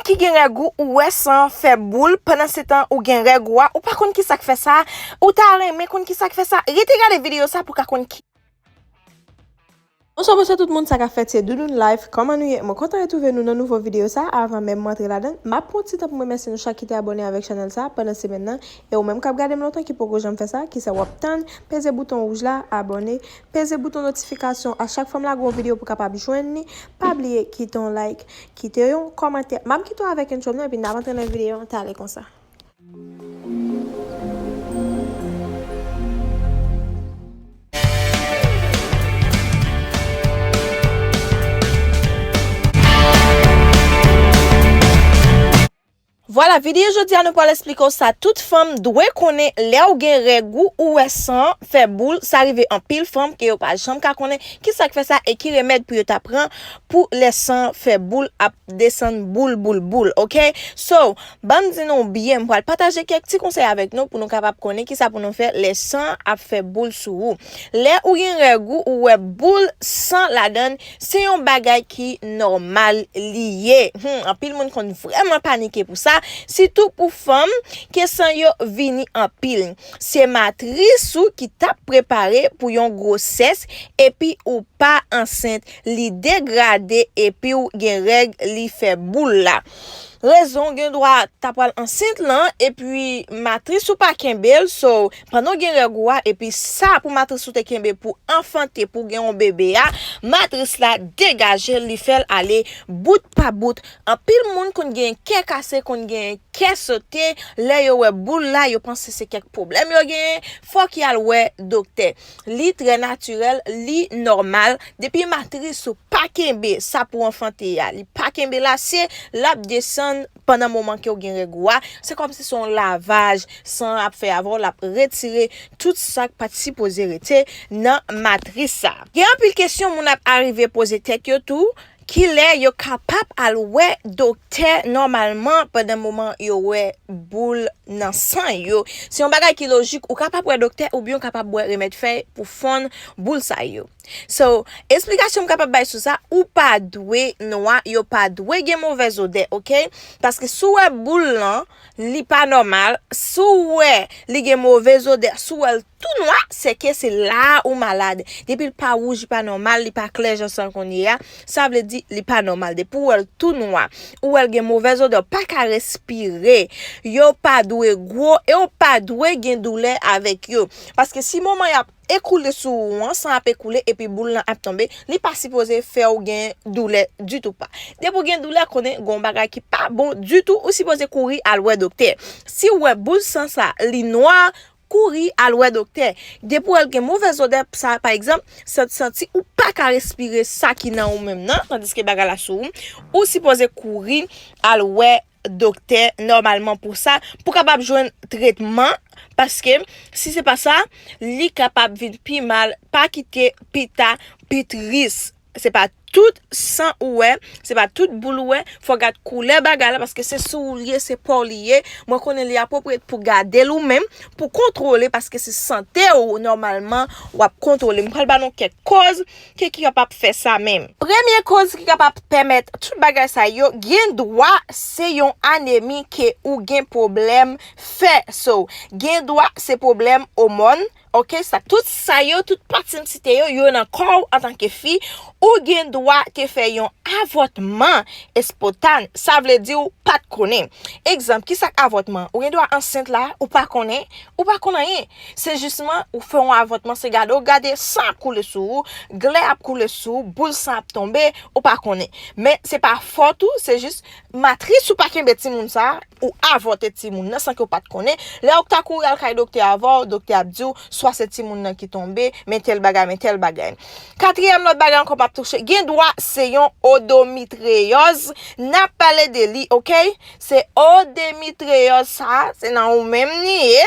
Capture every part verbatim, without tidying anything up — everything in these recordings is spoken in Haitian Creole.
ki gen règ ou, ou wè san fè boul, pandan se tan ou gen règ ou a, ou pa konn ki sa k fè sa, ou ta renmen konn ki sa k fè sa, rete gade videyo sa pou w ka konn ki. Bonswa, bonswa tout moun, sa k ap fèt, se Doudoune Life. Kòman nou ye? Mwen kontan retwouve nou nan nouvo videyo sa. Avan menm mwen antre ladan, m ap pran yon ti tan pou m remèsye nou chak ki te abòne avèk chanèl sa pandan semèn nan. E ou menm k ap gade m lontan ki poko janm fè sa, kisa w ap tann? Peze bouton wouj la, abòne, peze bouton notifikasyon a chak fwa m lage yon videyo pou w kapab jwenn li. Pa bliye kite yon like, kite yon kòmantè. M ap kite w avèk entwo m nan, epi n ap antre nan videyo an, talè konsa. Vwala, videyo jodi a nou pral esplike w sa tout fanm dwe konnen lè w gen règ ou, ou wè san fè boul, sa rive anpil fanm ke yo pa janm ka konnen ki sa k fè sa e ki remèd pou yo ta pran pou lè san fè boul ap desann boul, boul, boul, oke? So, ban m di nou byen, m pral pataje kèk ti konsèy avèk nou pou nou kapab konnen ki sa pou nou fè lè san ap fè boul sou ou. Lè ou gen règ ou, ou wè boul san ladan l, se yon bagay ki nòmal li ye. Hmm, anpil moun konn vrèman panike pou sa, sitou pou fanm ke san yo vini anpil. Se matris ou ki t ap prepare pou yon gwosès, epi ou pa ansent, li degrade, epi w gen règ, li fè boul la. Rezon, w gen dwa ta pral ansent lan, epi matris ou pa kenbe l, so, pandan w gen règ ou a, epi sa pou matris ou te kenbe pou anfante, pou gen yon bebe a, matris la degaje l, li fè l ale bout pa bout. Anpil moun konn gen kè kase, konn gen kè sote, lè yo wè boul la, yo panse se kèk pwoblèm yo genyen, fòk y al wè doktè. Li trè natirèl, li nòmal. Depi matris ou pa kenbe sa pou anfante a, li pa kenbe l ase, l ap desann pandan moman ke w gen règ ou a. Se kòmsi se yon lavaj san ap fè avè w, l ap retire tout sa k pa t sipoze rete nan matris sa. Gen anpil kesyon moun ap arive poze tèt yo tou, kilè yo kapab al wè doktè nòmalman pandan moman yo wè boul nan san yo? Se yon bagay ki lojik, ou kapab wè doktè oubyen w kapab bwè remèd fèy pou fonn boul sa yo. So, esplikasyon m kapab bay sou sa, ou pa dwe nwa, yo pa dwe gen movèz odè, oke? Paske si w wè boul lan, li pa nòmal, si w wè li gen movèz odè, si w wè l tou nwa, se ke se la a ou malad. Depi l pa wouj, li pa nòmal, li pa klè jan san l konn ye a, sa vle di li pa nòmal. Depi w wè l tou nwa, ou wè l gen movèz odè, w pa ka respire, yo pa dwe gwo e w pa dwe gen doulè avèk yo. Paske si moman y ap ekoule sou ou an, san ap ekoule epi boul lan ap tonbe, li pa sipoze fè w gen doulè ditou pa. Depi w gen doulè, konnen gen yon bagay ki pa bon ditou, ou sipoze kouri al wè doktè. Si w wè boul san sa, li nwa, kouri al wè doktè. Depi w wè l gen movèz odè, sa, pa egzanp, sa, santi ou pa ka respire sa ki nan ou menm nan, tandiske bagay la sou ou, ou sipoze kouri al wè doktè nòmalman pou sa, pou kapab jwenn tretman, paske si se pa sa, li kapab vin pi mal, pa kite pi ta, pi tris. Se pa tout san ou wè, se pa tout boul ou wè, fò w gad koulè bagay la, paske se sou ou li ye, se pa w li ye. Mwen konnen li apwopriye pou gade l ou menm, pou kontwole, paske se sante w nòmalman w ap kontwole. M pral ba nou kèk kòz ke ki kapab fè sa menm. Premye kòz ki kapab pèmèt tout bagay sa yo, gen dwa se yon anemi ke ou gen pwoblèm fè. So, gen dwa se pwoblèm omòn, oke, sa, tout sa yo, tout pati m site yo, yo nan kò w antanke fi, ou gen dwa te fè yon avòtman espontane, sa vle di w pa t konnen. Egzanp, ki sa k avòtman? Ou gen dwa ansent la, ou pa konnen, ou pa konn anyen. Se jisman, ou fè yon avòtman, se gade, ou gade san ap koule sou ou, glè ap koule sou ou, boul san ap tonbe, ou pa konnen. Men se pa fòt ou, se jis matris ou pa kenbe timoun sa, ou avòte timoun nan san ke w pa t konnen. Lè ou ta kouri al kay doktè avan w, doktè ap di w, swa se timoun nan ki tonbe, men tèl bagay, men tèl bagay. Katriyèm lòt bagay ankò m ap touche, gen dwa se yon odometriyòz, n ap pale de li, oke? Se odometriyòz sa, se nan ou menm li ye,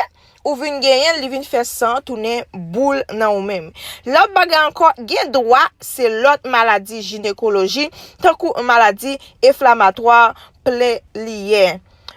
ou vin genyen l, li vin fè san tounen boul nan ou menm. Lòt bagay ankò, gen dwa se lòt maladi jinekoloji, tankou maladi enflamatwa plen li ye.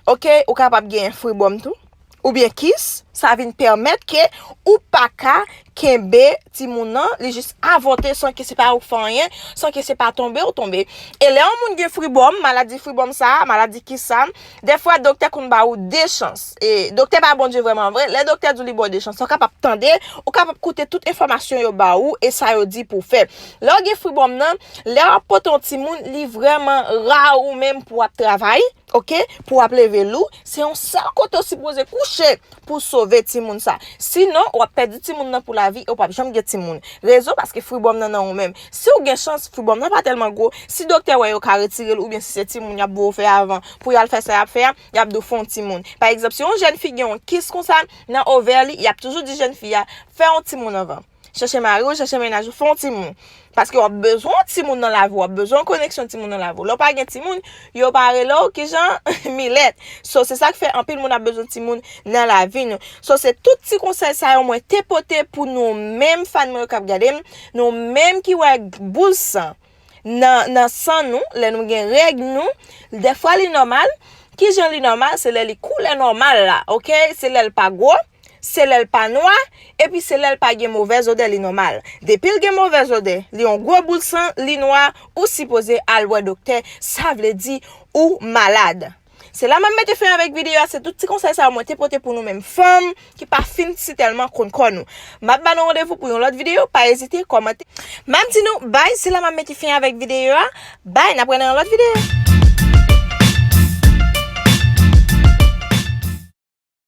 Oke, ou kapab genyen fibwòm tou. oubyen kis, sa vin pèmèt ke ou pa ka kenbe timoun nan, li jis avòte san ke se pa ou k fè anyen, san ke se pa tonbe ou tonbe. E lè yon moun gen fribòm, maladi fribòm sa, maladi kis sa, dèfwa doktè konn ba ou de chans. E doktè pa Bondye vrèman vre, lè doktè di w li ba w de chans, ou kapab tande, ou kapab koute tout enfòmasyon yo ba ou e sa yo di pou w fè. Lè w gen fribòm nan, lè w ap pote yon timoun, li vrèman ra ou menm pou w ap travay, oke, pou w ap leve lou, se yon sèl kote w sipoze kouche pou w sove timoun sa. Sinon, w ap pèdi timoun nan pou lavi e w p ap janm gen timoun. Rezon, paske fribòm nan nan ou menm. Si w gen chans, fribòm nan pa tèlman gwo, si doktè wè yo ka retire l oubyen si se timoun y ap voye w fè avan pou y al fè sa y ap fè a, y ap di w fè yon timoun. Pa egzanp, si yon jèn fi gen yon kis konsa nan ovè li, y ap toujou di jèn fi a, fè yon timoun anvan. Chèche mari w, chèche mennaj ou, fè yon timoun. Paske w ap bezwen yon timoun nan lavi w, w ap bezwen yon koneksyon timoun nan lavi w. Lè w pa gen timoun, yo pa rele w kijan milèt. So, se sa k fè anpil moun ap bezwen timoun nan lavi nou. So, se tout ti konsèy sa yo mwen te pote pou nou menm fan mwen yo k ap gade m, nou menm ki wè boul san nan, nan san nou, lè nou gen règ nou, dèfwa li nòmal. Kijan li nòmal? Se lè li koulè nòmal la, oke? Se lè l pa gwo, se lè l pa nwa, epi se lè l pa gen movèz odè, li nòmal. Depi l gen movèz odè, li yon gwo boul san, li nwa, ou sipoze al wè doktè, sa vle di ou malad. Se la m ap mete fen avèk videyo a, se tout ti konsèy sa yo mwen te pote pou nou menm fanm ki pa fin si tèlman konn kò nou. M ap ba nou randevou pou yon lòt videyo, pa ezite kòmante. M ap di nou bay, se la m ap mete fen avèk videyo a. Bay, n ap wè nan yon lòt videyo.